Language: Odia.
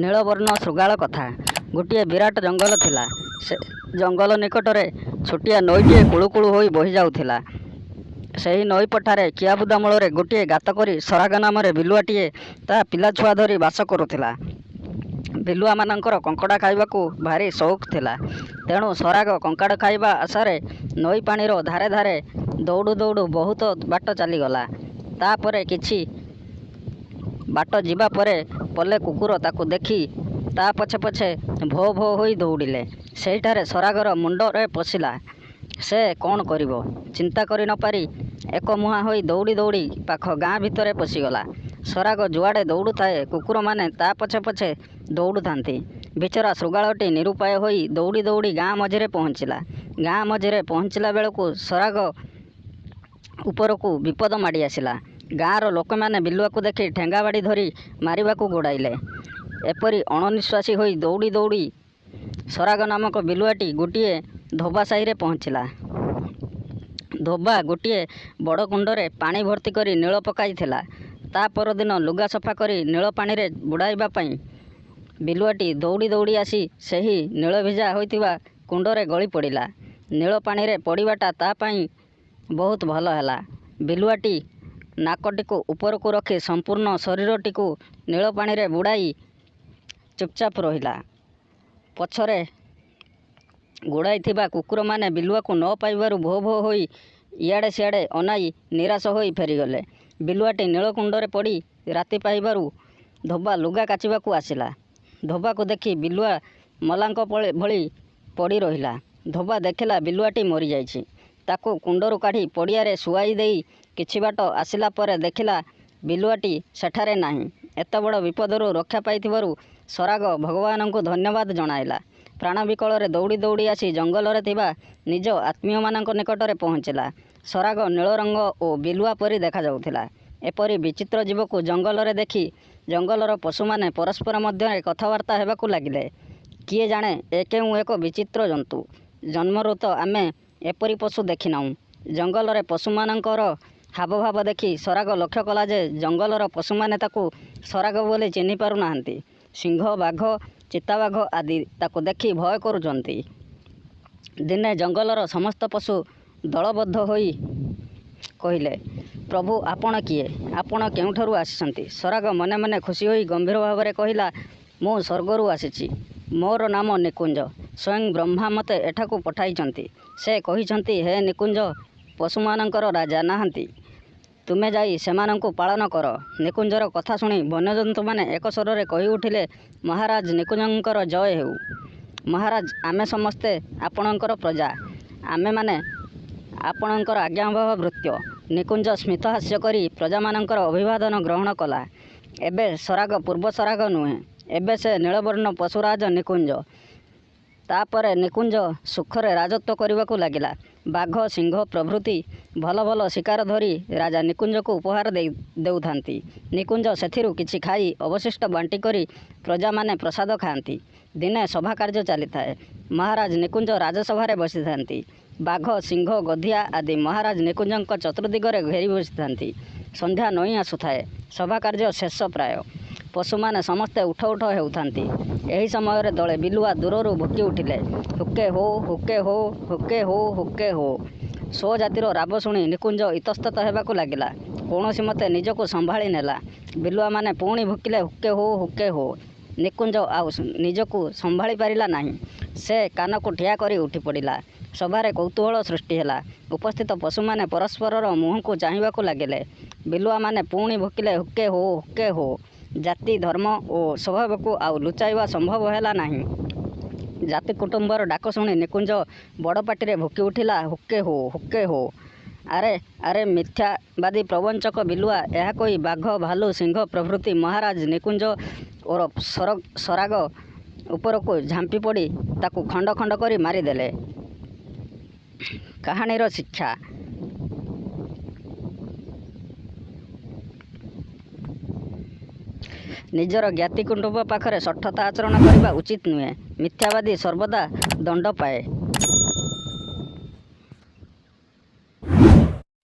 ନୀଳବର୍ଣ୍ଣ ଶୃଗାଳ କଥା। ଗୋଟିଏ ବିରାଟ ଜଙ୍ଗଲ ଥିଲା। ସେ ଜଙ୍ଗଲ ନିକଟରେ ଛୋଟିଆ ନଈଟିଏ କୁଳୁକୁଳୁ ହୋଇ ବହିଯାଉଥିଲା। ସେହି ନଈ ପଠାରେ କିଆବୁଦା ମୂଳରେ ଗୋଟିଏ ଗାତ କରି ସରାଗ ନାମରେ ବିଲୁଆଟିଏ ତା' ପିଲାଛୁଆ ଧରି ବାସ କରୁଥିଲା। ବିଲୁଆମାନଙ୍କର କଙ୍କଡ଼ା ଖାଇବାକୁ ଭାରି ସଉକ ଥିଲା। ତେଣୁ ସରାଗ କଙ୍କଡ଼ା ଖାଇବା ଆଶାରେ ନଈପାଣିର ଧାରେ ଧାରେ ଦଉଡ଼ୁ ଦଉଡ଼ୁ ବହୁତ ବାଟ ଚାଲିଗଲା। ତା'ପରେ କିଛି ବାଟ ଯିବା ପରେ ପଲେ କୁକୁର ତାକୁ ଦେଖି ତା' ପଛେ ପଛେ ଭୋ ଭୋ ହୋଇ ଦଉଡ଼ିଲେ। ସେହିଠାରେ ସରାଗର ମୁଣ୍ଡରେ ପଶିଲା, ସେ କ'ଣ କରିବ? ଚିନ୍ତା କରି ନ ପାରି ଏକମୁହାଁ ହୋଇ ଦଉଡ଼ି ଦଉଡ଼ି ପାଖ ଗାଁ ଭିତରେ ପଶିଗଲା। ସରାଗ ଯୁଆଡ଼େ ଦଉଡ଼ୁଥାଏ, କୁକୁରମାନେ ତା' ପଛେ ପଛେ ଦଉଡ଼ୁଥାନ୍ତି। ବିଚରା ଶୃଗାଳଟି ନିରୁପାୟ ହୋଇ ଦଉଡ଼ି ଦଉଡ଼ି ଗାଁ ମଝିରେ ପହଞ୍ଚିଲା। ଗାଁ ମଝିରେ ପହଞ୍ଚିଲା ବେଳକୁ ସରାଗ ଉପରକୁ ବିପଦ ମାଡ଼ିଆସିଲା। ଗାଁର ଲୋକମାନେ ବିଲୁଆକୁ ଦେଖି ଠେଙ୍ଗାବାଡ଼ି ଧରି ମାରିବାକୁ ଗୋଡ଼ାଇଲେ। ଏପରି ଅଣନିଃଶ୍ୱାସୀ ହୋଇ ଦଉଡ଼ି ଦଉଡ଼ି ସରାଗ ନାମକ ବିଲୁଆଟି ଗୋଟିଏ ଧୋବା ସାହିରେ ପହଞ୍ଚିଲା। ଧୋବା ଗୋଟିଏ ବଡ଼ କୁଣ୍ଡରେ ପାଣି ଭର୍ତ୍ତି କରି ନୀଳ ପକାଇଥିଲା ତା' ପରଦିନ ଲୁଗା ସଫା କରି ନୀଳ ପାଣିରେ ବୁଡ଼ାଇବା ପାଇଁ। ବିଲୁଆଟି ଦଉଡ଼ି ଦଉଡ଼ି ଆସି ସେହି ନୀଳଭିଜା ହୋଇଥିବା କୁଣ୍ଡରେ ଗଳିପଡ଼ିଲା। ନୀଳ ପାଣିରେ ପଡ଼ିବାଟା ତା' ପାଇଁ ବହୁତ ଭଲ ହେଲା। ବିଲୁଆଟି ନାକଟିକୁ ଉପରକୁ ରଖି ସମ୍ପୂର୍ଣ୍ଣ ଶରୀରଟିକୁ ନୀଳ ପାଣିରେ ବୁଡ଼ାଇ ଚୁପ୍ଚାପ୍ ରହିଲା। ପଛରେ ଗୋଡ଼ାଇଥିବା କୁକୁରମାନେ ବିଲୁଆକୁ ନ ପାଇବାରୁ ଭୋ ଭୋ ହୋଇ ଇଆଡ଼େ ସିଆଡ଼େ ଅନାଇ ନିରାଶ ହୋଇ ଫେରିଗଲେ। ବିଲୁଆଟି ନୀଳକୁଣ୍ଡରେ ପଡ଼ି ରାତି ପାହିବାରୁ ଧୋବା ଲୁଗା କାଚିବାକୁ ଆସିଲା। ଧୋବାକୁ ଦେଖି ବିଲୁଆ ମଲାଙ୍କ ଭଳି ପଡ଼ିରହିଲା। ଧୋବା ଦେଖିଲା ବିଲୁଆଟି ମରିଯାଇଛି। ତାକୁ କୁଣ୍ଡରୁ କାଢ଼ି ପଡ଼ିଆରେ ଶୁଆଇ ଦେଇ କିଛି ବାଟ ଆସିଲା ପରେ ଦେଖିଲା ବିଲୁଆଟି ସେଠାରେ ନାହିଁ। ଏତେବଡ଼ ବିପଦରୁ ରକ୍ଷା ପାଇଥିବାରୁ ସରାଗ ଭଗବାନଙ୍କୁ ଧନ୍ୟବାଦ ଜଣାଇଲା। ପ୍ରାଣ ବିକଳରେ ଦଉଡ଼ି ଦଉଡ଼ି ଆସି ଜଙ୍ଗଲରେ ଥିବା ନିଜ ଆତ୍ମୀୟମାନଙ୍କ ନିକଟରେ ପହଞ୍ଚିଲା। ସରାଗ ନୀଳରଙ୍ଗ ଓ ବିଲୁଆ ପରି ଦେଖାଯାଉଥିଲା। ଏପରି ବିଚିତ୍ର ଜୀବକୁ ଜଙ୍ଗଲରେ ଦେଖି ଜଙ୍ଗଲର ପଶୁମାନେ ପରସ୍ପର ମଧ୍ୟରେ କଥାବାର୍ତ୍ତା ହେବାକୁ ଲାଗିଲେ, କିଏ ଜାଣେ ଏ କେଉଁ ଏକ ବିଚିତ୍ର ଜନ୍ତୁ। ଜନ୍ମରୁ ତ ଆମେ ଏପରି ପଶୁ ଦେଖିନାହୁଁ। ଜଙ୍ଗଲରେ ପଶୁମାନଙ୍କର ହାବଭାବ ଦେଖି ସରାଗ ଲକ୍ଷ୍ୟ କଲା ଯେ ଜଙ୍ଗଲର ପଶୁମାନେ ତାକୁ ସରାଗ ବୋଲି ଚିହ୍ନିପାରୁ ନାହାନ୍ତି। ସିଂହ, ବାଘ, ଚିତାବାଘ ଆଦି ତାକୁ ଦେଖି ଭୟ କରୁଛନ୍ତି। ଦିନେ ଜଙ୍ଗଲର ସମସ୍ତ ପଶୁ ଦଳବଦ୍ଧ ହୋଇ କହିଲେ, ପ୍ରଭୁ, ଆପଣ କିଏ? ଆପଣ କେଉଁଠାରୁ ଆସିଛନ୍ତି? ସରାଗ ମନେ ମନେ ଖୁସି ହୋଇ ଗମ୍ଭୀର ଭାବରେ କହିଲା, ମୁଁ ସ୍ୱର୍ଗରୁ ଆସିଛି। ମୋର ନାମ ନିକୁଞ୍ଜ। ସ୍ୱୟଂ ବ୍ରହ୍ମା ମୋତେ ଏଠାକୁ ପଠାଇଛନ୍ତି। ସେ କହିଛନ୍ତି, ହେ ନିକୁଞ୍ଜ, ପଶୁମାନଙ୍କର ରାଜା ନାହାନ୍ତି। ତୁମେ ଯାଇ ସେମାନଙ୍କୁ ପାଳନ କର। ନିକୁଞ୍ଜର କଥା ଶୁଣି ବନ୍ୟଜନ୍ତୁମାନେ ଏକ ସ୍ୱରରେ କହିଉଠିଲେ, ମହାରାଜ ନିକୁଞ୍ଜଙ୍କର ଜୟ ହେଉ। ମହାରାଜ, ଆମେ ସମସ୍ତେ ଆପଣଙ୍କର ପ୍ରଜା। ଆମେମାନେ ଆପଣଙ୍କର ଆଜ୍ଞାବହ ଭୃତ୍ୟ। ନିକୁଞ୍ଜ ସ୍ମିତହାସ୍ୟ କରି ପ୍ରଜାମାନଙ୍କର ଅଭିବାଦନ ଗ୍ରହଣ କଲା। ଏବେ ସରାଗ ପୂର୍ବ ସରାଗ ନୁହେଁ। ଏବେ ସେ ନୀଳବର୍ଣ୍ଣ ପଶୁରାଜ ନିକୁଞ୍ଜ। ତା'ପରେ ନିକୁଞ୍ଜ ସୁଖରେ ରାଜତ୍ୱ କରିବାକୁ ଲାଗିଲା। ବାଘ, ସିଂହ ପ୍ରଭୃତି ଭଲ ଭଲ ଶିକାର ଧରି ରାଜା ନିକୁଞ୍ଜକୁ ଉପହାର ଦେଉଥାନ୍ତି। ନିକୁଞ୍ଜ ସେଥିରୁ କିଛି ଖାଇ ଅବଶିଷ୍ଟ ବାଣ୍ଟିକରି ପ୍ରଜାମାନେ ପ୍ରସାଦ ଖାଆନ୍ତି। ଦିନେ ସଭାକାର୍ଯ୍ୟ ଚାଲିଥାଏ। ମହାରାଜ ନିକୁଞ୍ଜ ରାଜସଭାରେ ବସିଥାନ୍ତି। ବାଘ, ସିଂହ, ଗଧିଆ ଆଦି ମହାରାଜ ନିକୁଞ୍ଜଙ୍କ ଚତୁର୍ଦ୍ଦିଗରେ ଘେରି ବସିଥାନ୍ତି। ସନ୍ଧ୍ୟା ନଇଁ ଆସୁଥାଏ। ସଭାକାର୍ଯ୍ୟ ଶେଷ ପ୍ରାୟ। ପଶୁମାନେ ସମସ୍ତେ ଉଠ ଉଠ ହେଉଥାନ୍ତି। ଏହି ସମୟରେ ଦଳେ ବିଲୁଆ ଦୂରରୁ ଭୁକିଉଠିଲେ, ହୁକେ ହୋ, ହୁକେ ହୋ, ହୁକେ ହୋ, ହୁକେ ହୋ। ସ୍ୱଜାତିର ରାବ ଶୁଣି ନିକୁଞ୍ଜ ଇତସ୍ତତଃ ହେବାକୁ ଲାଗିଲା। କୌଣସିମତେ ନିଜକୁ ସମ୍ଭାଳି ନେଲା। ବିଲୁଆମାନେ ପୁଣି ଭୁକିଲେ, ହୁକେ ହୋ, ହୁକେ ହୋ। ନିକୁଞ୍ଜ ଆଉ ନିଜକୁ ସମ୍ଭାଳି ପାରିଲା ନାହିଁ। ସେ କାନକୁ ଠିଆ କରି ଉଠିପଡ଼ିଲା। ସଭାରେ କୌତୂହଳ ସୃଷ୍ଟି ହେଲା। ଉପସ୍ଥିତ ପଶୁମାନେ ପରସ୍ପରର ମୁହଁକୁ ଚାହିଁବାକୁ ଲାଗିଲେ। ବିଲୁଆମାନେ ପୁଣି ଭୁକିଲେ, ହୁକେ ହୋ, ହୁକେ ହୋ। ଜାତି, ଧର୍ମ ଓ ସ୍ୱଭାବକୁ ଆଉ ଲୁଚାଇବା ସମ୍ଭବ ହେଲା ନାହିଁ। ଜାତି କୁଟୁମ୍ବର ଡାକ ଶୁଣି ନିକୁଞ୍ଜ ବଡ଼ ପାଟିରେ ଭୁକିଉଠିଲା, ହୁକେ ହୋ, ହୁକେ ହୋ। ଆରେ ଆରେ, ମିଥ୍ୟାବାଦୀ ପ୍ରବଞ୍ଚକ ବିଲୁଆ। ଏହା କହି ବାଘ, ଭାଲୁ, ସିଂହ ପ୍ରଭୃତି ମହାରାଜ ନିକୁଞ୍ଜ ଓରଫ ସରାଗ ଉପରକୁ ଝାମ୍ପିପଡ଼ି ତାକୁ ଖଣ୍ଡ ଖଣ୍ଡ କରି ମାରିଦେଲେ। କାହାଣୀର ଶିକ୍ଷା: ନିଜର ଜ୍ଞାତି କୁଟୁମ୍ବ ପାଖରେ ଶଠତା ଆଚରଣ କରିବା ଉଚିତ ନୁହେଁ। ମିଥ୍ୟାବାଦୀ ସର୍ବଦା ଦଣ୍ଡ ପାଏ।